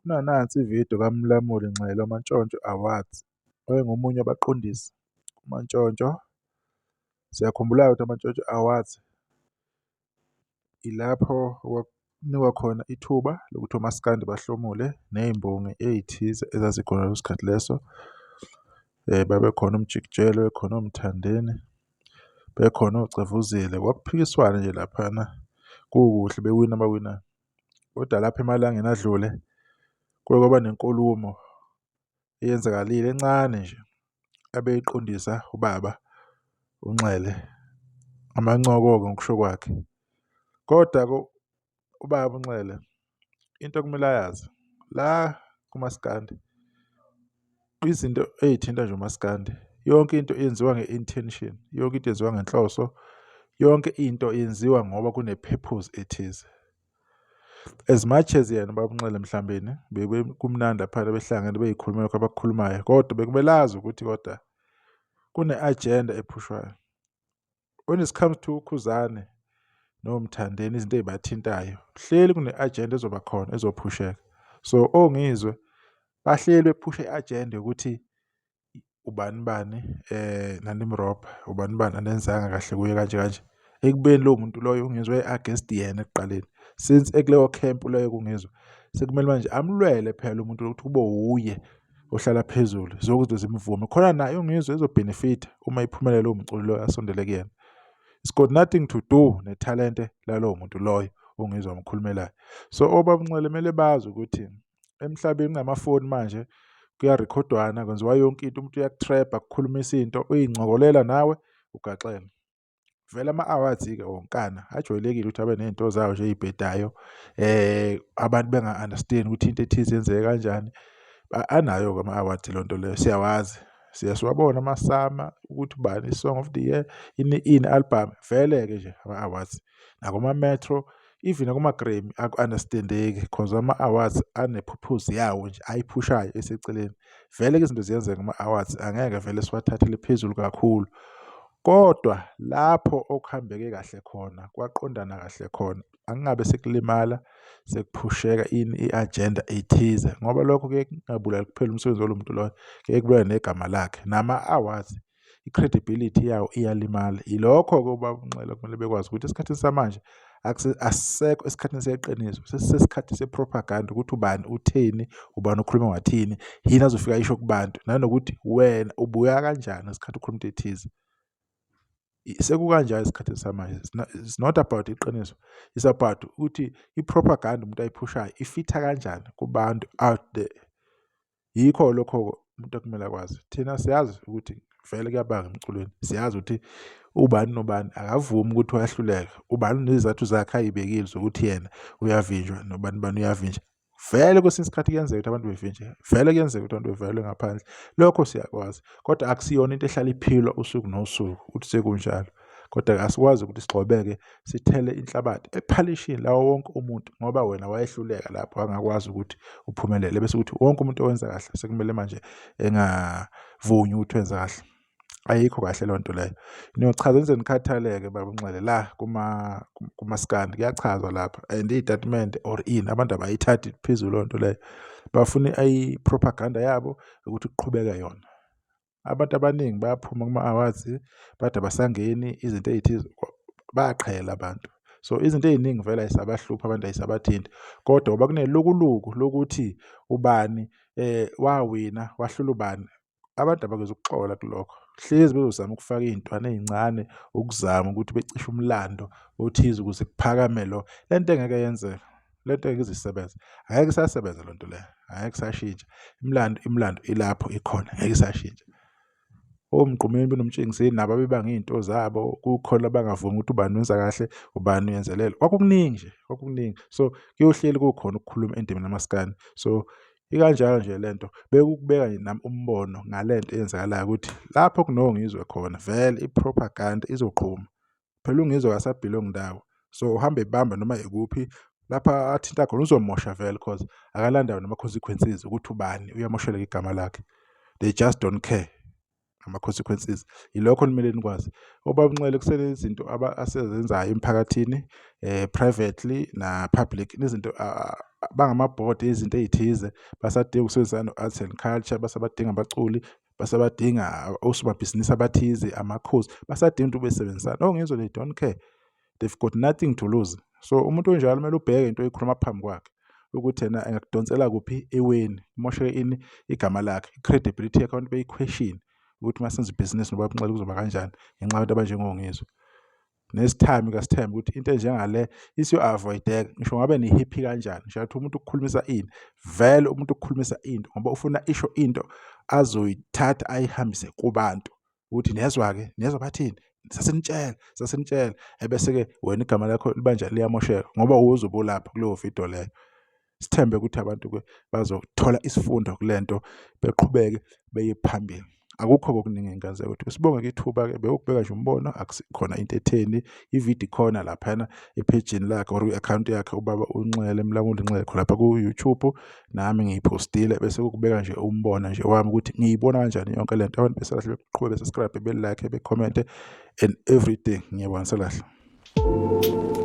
Kunanansi ividiyo kaMlamuli Nxele wamaNtshontsho Awards, owayengomunye wabaqondisi kuMantshontsho. Siyakhumbula-ke ukuthi amaNtshontsho Awards ilapho okwakunikwa khona ithuba lokuthi omasikandi bahlomule ney'mbongi ey'thize ezazikhona ngaleso sikhathi leso. Babekhona oMjikijelwa, bekhona oMthandeni, bekhona oCevuzile, kwakuphikiswana nje laphayana kukuhle bewina abawinayo. Kodwa lapha emalangeni adlule kuke kwaba nenkulumo eyenzakalile encane nje abeyiqondisa ubaba uNxele, amancoko-ke ngokusho kwakhe. Kodwa-ke ubaba uNxele into okumele ayazi la kumaskandi izinto ey'thinta nje umaskandi yonke into yenziwa nge-intention, yonke into yenziwa ngenhloso, yonke into yenziwa ngoba kune-purpose ethize. As much as yena ubaba uNxele mhlawumbeni kumnandi laphana behlangene bey'khulumela lokhu abakukhulumayo kodwa bekumele azi ukuthi kodwa kune-agenda ephushwayo. When it comes to uKhuzani noMthandeni izinto ey'bathintayo hleli kune-agenda ezoba khona ezophusheka. So oNgizwe bahleli bephusha i-agenda yokuthi ubani bani nanimrobha, ubani bani anenzanga kahle kuye kanje kanje. Ekubeni lowo muntu loyo uNgizwe waye-against yena ekuqaleni. Since ekuleyo camp leyo kuNgizwe sekumele manje amlwele phela umuntu ukuthi kube wuye ohlala phezulu zonke izinto zimvume khona naye uNgizwe ezobhenefitha uma iphumelela lowo mculo loyo asondele kuyena. It's got nothing to do nethalente lalowo muntu loyo uNgizwe amkhulumelayo. So obaba uNxele kumele bazi ukuthi emhlabeni kunamafoni manje kuyarekhodwana kwenziwa yonke into umuntu uyaku-trap-a akukhulumisa into uyincokolela nawe ugaxele. Vele ama-awards-ke wonkana ajwayelekile ukuthi abe ney'nto zawo nje ey'bhedayo abantu benga-understand ukuthi into ethize yenzeke kanjani. Anayo-ke ama-awards leyo nto leyo siyawazi, siye siwabone ama-SAMA ukuthi ubani i-song of the year, ini ini album, vele-ke nje ama-awards. Nakoma-Metro, even nakoma-Grammy aku-understand-eki cause ama-awards ane-purpose yawo nje ayiphushayo eseceleni. Vele-ke izinto ziyenzeka kuma-awards angeke vele siwathathele phezulu kakhulu. Kodwa lapho okuhambeke kahle khona kwaqondana kahle khona angabe sekulimala sekuphusheka ini i-agenda ethize ngoba lokho kuye kungabulali kuphela umsebenzi walo muntu loyo, kuye kubulale negama lakhe. Nama-awards i-credibility yawo iyalimala. Yilokho-ke obaba uNxele kumele bekwazi ukuthi esikhathini samanje asisekho esikhathini seqiniso sesisesikhathi se-propaganda ukuthi ubani utheni, ubani ukhulume wathini, yini azofika ayisho kubantu nanokuthi wena ubuya kanjani ngesikhathi ukhuluma into ethize. Sekukanjalo esikhathini samanje it's not about iqiniso, it's about ukuthi i-propaganda umuntu ayiphushayo ifitha kanjani kubantu out there. Yikho lokho-ke umuntu ekumele akwazi. Thina siyazi ukuthi vele kuyabanga emculweni, siyazi ukuthi ubani nobani akavumi ukuthi wahluleka, ubani unezizathu zakhe ay'bekile zokuthi yena uyavinjwa nobani bani uyavinjwa. Vele kwesinye isikhathi kuyenzeka ukuthi abantu bevinjwe, vele kuyenzeka ukuthi abantu bevalelwe ngaphandle, lokho siyakwazi kodwa akusiyona into ehlala iphilwa usuku nosuku ukuthi sekunjalo. Kodwa-ke asikwazi ukuthi sigxobeke sithele inhlabathi ephalishini lawo wonke umuntu ngoba wena wayehluleka lapho wangakwazi ukuthi uphumelele bese kuthi wonke umuntu owenza kahle sekumele manje engavunywa ukuthi wenza kahle. Ayikho kahle leyo nto leyo. Niyochaza nize nikhathale-ke baba uNxele la kumaskandi kuyachazwa lapha and iy'tatimende or ini abantu abayithathi phezulu leyo nto leyo. Bafuna i-propaganda yabo ukuthi kuqhubeke yona. Abantu abaningi bayaphuma kuma-awards bathi abasangeni izinto ey'thize bayaqhela abantu. So izinto ey'ningi vele ay'sabahluphi abantu ay'sabathinti kodwa ngoba kunelukuluku lokuthi ubani wawina wahlula ubani abantu abakezukuxola kulokho. Hlezi bezozama ukufaka iy'ntwana ey'ncane ukuzama ukuthi becishe umlando othize ukuze kuphakame lo. Le nto engeke yenzeka, le nto ngeke ize isebenze. Angeke isasebenza loo nto leyo, angeke isashintsha. Imilando imilando ilapho ikhona ngeke isashintsha. OMgqumeni benoMtshengiseni nabo abebanga iy'nto zabo kukhona abangavumi ukuthi ubani wenza kahle, ubani uyenzelela. Kwakukuningi nje, kwakukuningi. So kuyohleli kukhona ukukhuluma endimeni kamaskandi. So ikanjalo nje le nto bekukubeka nje nami umbono ngale nto eyenzakalayo ukuthi lapho kunoNgizwe khona vele i-propaganda izoqhuma. Phela uNgizwe akasa-belong ndawo so uhamba ebamba noma ikuphi lapha athinta khona uzomosha vele cause akalandawo nama-consequences ukuthi ubani uyamosheleka igama lakhe. They just don't care ngama-consequences. Yilokho okumele nikwazi. Obaba uNxele kusenezinto asezenzayo emphakathini privately na-public izinto Bangamabhodi ezinto ey'thize, basadinga ukusebenzisana no-Arts and Culture, basabadinga abaculi, basabadinga osomabhizinisi abathize, amakhosi, basadinga ukuthi besebenzisane. ONgizwe they don't care, they've got nothing to lose. So umuntu onjalo kumele ubheke into oyikhuluma phambi kwakhe ukuthi ena engakudonsela kuphi eweni, kumosheke ini igama lakhe, i-credibility yakhe abantu beyi-question ukuthi uma senza ibhizinisi nobaba uNxele kuzoba kanjani ngenxa yabantu abanjengoNgizwe. Next time kasithembe ukuthi into enjengale isiyo-avoid-eka ngisho ngabe ni-happy kanjani, ngisho ngathi umuntu ukukhulumisa ini, vele umuntu ukukhulumisa into ngoba ufuna isho into azoyithatha ayihambise kubantu ukuthi niyezwa-ke, niyezwa bathini, sasinitshela, sasinitshela. Ebese-ke wena igama lakho liba liyamosheka ngoba uzobe ulapha kuleyo video leyo. Sithembe ukuthi abantu-ke bazothola isifundo kule nto beqhubeke beye phambili. Akukho okuningi engingazeka ukuthi sibonge-ke ithuba-ke bewukubeka nje umbono akusikhona into etheni ividiyo ikhona laphayana ephejini lakhe or kwi-akhawunti yakhe ubaba uNxele Mlamuli Nxele khona lapha ku-YouTube nami ngiyiphostile bese kukubeka nje umbono nje wami ukuthi ngiyibona kanjani yonke lento abantu besalahle beqhubeke be-subscribe be-like be-comment and everything. Ngiyabonga selahle.